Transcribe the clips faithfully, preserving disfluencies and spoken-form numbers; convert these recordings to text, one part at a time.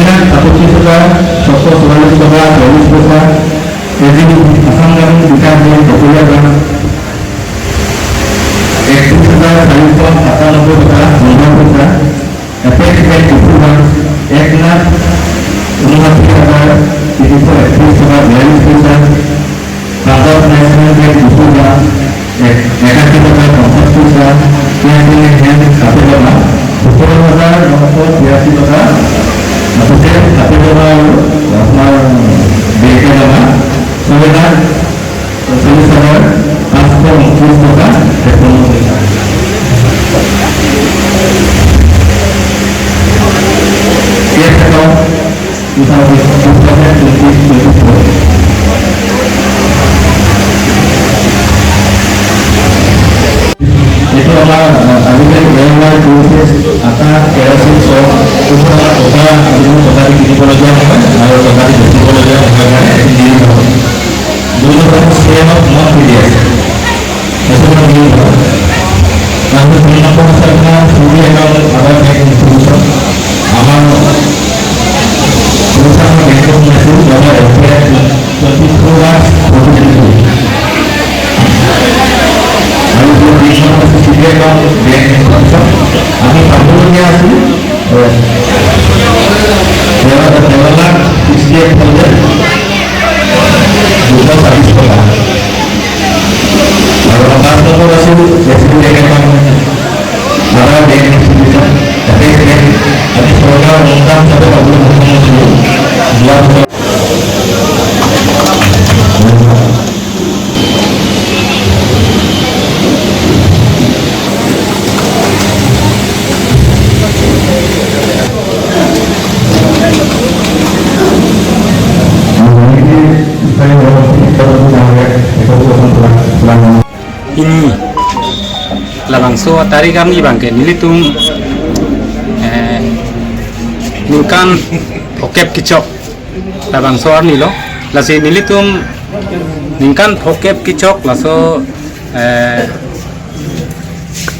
সাতত্রিশ হাজার ছশো চুয়াল্লিশ টকা বিয়াল্লিশ পইচা। এ জি ডি, আসাম গ্রামীণ বিকাশ বেংক, কপুলিয়া ব্রাঞ্চ, একত্রিশ হাজার চারিশ সাতানব্বই টকা পনেরো পইচা। এপেক্স বেংক, ডিফু ব্রাঞ্চ, এক লাখ ঊনষাঠি হাজার তিনিশ একত্রিশ টকা বিয়াল্লিশ পইচা। পাঞ্জাব নেশ্যনেল বেংক, ডিফু ব্রাঞ্চ, এক-, একাশী টকা পঞ্চাশ পইচা। কেন্দ্রীয় ব্যাংক, কাপেলমা, সোতরো হাজার নশো বিরাশি টকা। আসলে কাপেলমা আৰু আপোনাৰ বেংকে জমা ছয় লাখ চল্লিশ হাজাৰ পাঁচশ ঊনত্ৰিশ টকা তেপন্ন পইচা। Cash account two thousand, two thousand twenty twenty four. এইটো আমাৰ, আহ, আজিকালি এ এম আই, টুথপেষ্ট, আটা, কেৰাচিন, চব, এইটো আমাৰ টকা, আজিকালি টকা দি কিনিবলগীয়া নহয় আৰু টকা দি বেচিবলগীয়া নহয় কাৰণে এইটো নিৰ্ভৰ। দুই নম্বৰটো চেইন অফ নন পিডিএছ। এইটো মানে নিৰ্ভৰ। তাৰপিছত তিনি নম্বৰ আছে আপোনাৰ C D account, Aadhaar bank institution. আমাৰ পইচা আমাৰ বেংকত সোমাইছিল, যোৱাবাৰ S B I twenty four lakh forty three. আৰু এতিয়া বিশ নম্বৰ আছে C D account, bank institution. আমি পাবলগীয়া আছিল, এ, তেৰ, তেৰ লাখ ছিক্সটি এইট থাউজেণ্ড দুশ ছাব্বিছ টকা। আৰু পাঁচ নম্বৰ আছিল S B I account, Aadhaar bank institution, apex bank, আমি চৰকাৰৰ অনুদান হিচাপে পাবলৈ সক্ষম হৈছিলোঁ। যোৱা বছৰ Ini labangso atarik arni abangke nelitum, eh, ningkan phokep kechok labangso arni lo. Lasi nelitum ningkan phokep kechok laso, eh,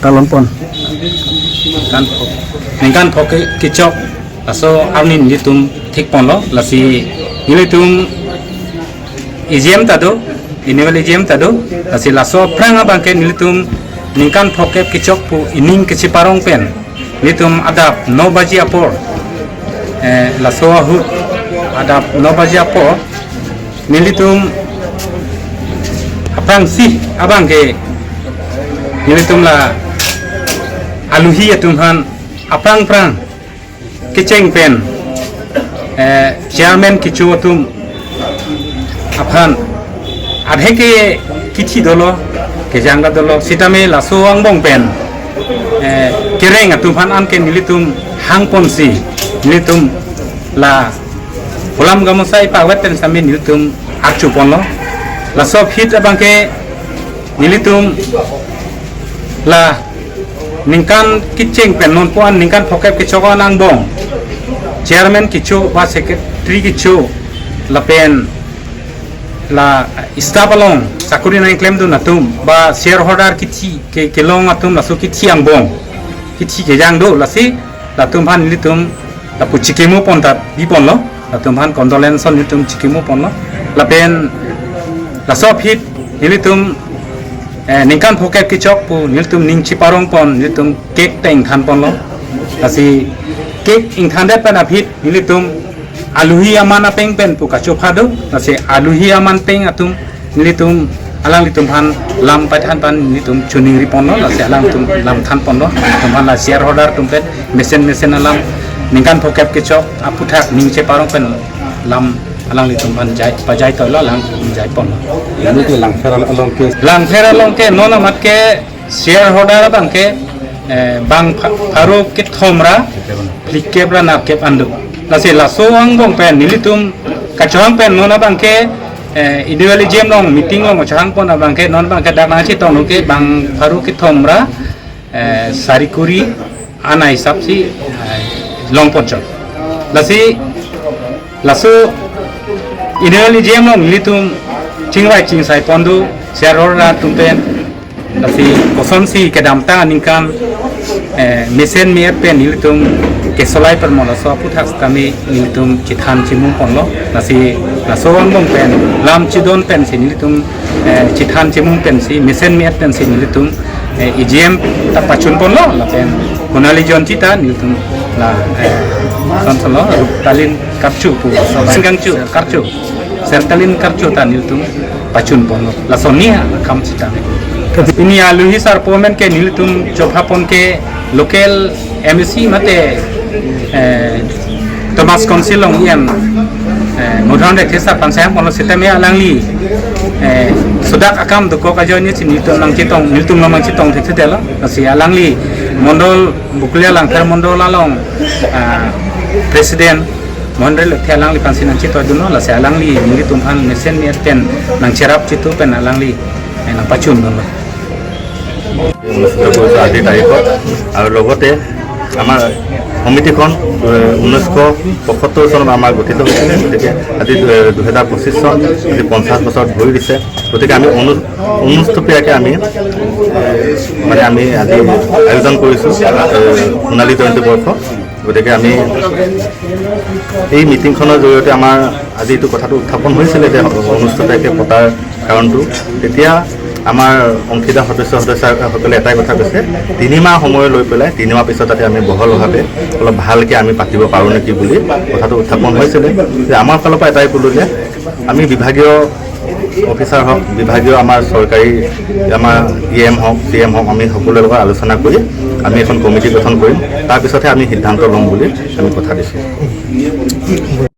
talon pon. Ningkan pho-, ningkan phokep kechok laso arni nelitum thik ponlo. Lasi nelitum A G M ta do, annual A G M ta do, lasi laso aphrang abangke nelitum ningkan phokep kechok pu ining kecheparong pen nelitum adap no baji apor, eh, laso ahut adap no baji apor nelitum aphrangsi abangke nelitum la aluhi atum aphan aphrang aphrang kecheng pen, eh, chairman kecho atum aphan adhe ke kithi dolo, kejang ta dolo, sitame laso angbong pen, eh, kereng atum aphan anke nelitum hang ponsi, nelitum la Hulam Gamosa ipavet pen sitame nelitum archu ponlo. Laso aphi abangke nelitum la ningkan kecheng pen non pu-an ningkan phokep kechok angbong chairman kecho ba secretary kecho lapen la staff along sakori nangklemdun atum ba shareholder kithi ke kelong atum laso kithi angbong kithi kejang do, lasi latum aphan nelitum lapu chikimo pon ta bi ponlo, latum aphan condolence nelitum chikimo ponlo. Lapen laso aphi nelitum, eh, ningkan phokep kechok pu nelitum ning cheparong pon nelitum cake ta ingthan ponlo. Lasi cake ingthan det pen aphi nelitum aluhi aman apeng pen pu kachopha do, lasi aluhi aman peng atum nelitum alanglitum aphan lam pathan pen nelitum choningri ponlo, lasi alangtum lam than ponlo, nelitum aphan la shareholder atum pen mesen mesen alam ningkan phokep kechok aphuthak ning cheparong pen lam alanglitum aphan jai, pajai toilo, alang jai ponlo. Ini ke Langpher along ke. Langpher along ke non amat ke shareholder abangke, eh, bang pha-, pharo kethom ra phlikep ra nerkep an do. Lasi laso angbong pen nelitum kachohang pen non abangke, eh, individual A G M along meeting along chohang pon abangke non abangke dak nangchetong lo ke bang pharo kethom ra, eh, sari kuri ana hisap si, eh, long ponchot. Lasi laso individual A G M along nelitum chingvai chingsai pon do shareholder atum pen. Lasi kosonsi kedamtang aningkan, eh, mesen me-ep pen nelitum Solai permolo so aphuthak kami nelitum chethan chemung ponlo, lasi laso angbong pen lam chedon pensi nelitum, eh, chethan chemung pensi mesen me-et pensi nelitum, eh, E G M ta pachun ponlo, lapen Khonali Jayantita nelitum la, eh, son solo Ruptalin Karcho pu, Singkangcho Karcho, Sertalin Karcho ta nelitum pachun ponlo. Lason ni akam sitame. Pini aluhi sarpo amen ke nelitum chopha pon ke local M A C mate, eh, Autonomous Council along E M, eh, Mudhan Rekthe sar aphan sehang ponlo sitame alangli, eh, sodak akam dokok ajoine si nelitum nangchetong, nelitum nangchetong thekthedetlo. Lasi alangli mondol Bokolia Langpher mondol along, ah, president Mohan Rekthe alangliphan si nangchetongdunlo, lasi alangli nelitum aphan mesen me-et pen nangcherap chitu pen alangli, eh, nangpachundunlo. অনুষ্ঠিত কৰিছোঁ আজিৰ তাৰিখত। আৰু লগতে আমাৰ সমিতিখন, এ, ঊনৈছশ পঁয়সত্তৰ চনত আমাৰ গঠিত হৈছিলে, গতিকে আজি, এ, দুহেজাৰ পঁচিছ চন, আজি পঞ্চাছ বছৰত ভৰি দিছে। গতিকে আমি অনু-, ঊনৈছশপীয়াকৈ আমি, এ, মানে আমি আজি আয়োজন কৰিছোঁ, এ, সোণালী জয়ন্তী বৰ্ষ। গতিকে আমি এই মিটিংখনৰ জৰিয়তে আমাৰ আজি এইটো কথাটো উত্থাপন হৈছিলে যে ঊনৈছশপীয়াকৈ পতাৰ কাৰণটো। তেতিয়া আমাৰ অংশীদাৰ সদস্য সদস্যসকলে এটাই কথা কৈছে, তিনিমাহ সময় লৈ পেলাই তিনিমাহ পিছত যাতে আমি বহলভাৱে অলপ ভালকৈ আমি পাতিব পাৰোঁ নেকি বুলি কথাটো উত্থাপন হৈছিলে। যে আমাৰ ফালৰ পৰা এটাই ক'লোঁ যে আমি বিভাগীয় অফিচাৰ হওক, বিভাগীয় আমাৰ চৰকাৰী আমাৰ ই এম হওক, চি এম হওক, আমি সকলোৰে লগত আলোচনা কৰি আমি এখন কমিটি গঠন কৰিম, তাৰপিছতহে আমি সিদ্ধান্ত ল'ম বুলি আমি কথা দিছোঁ।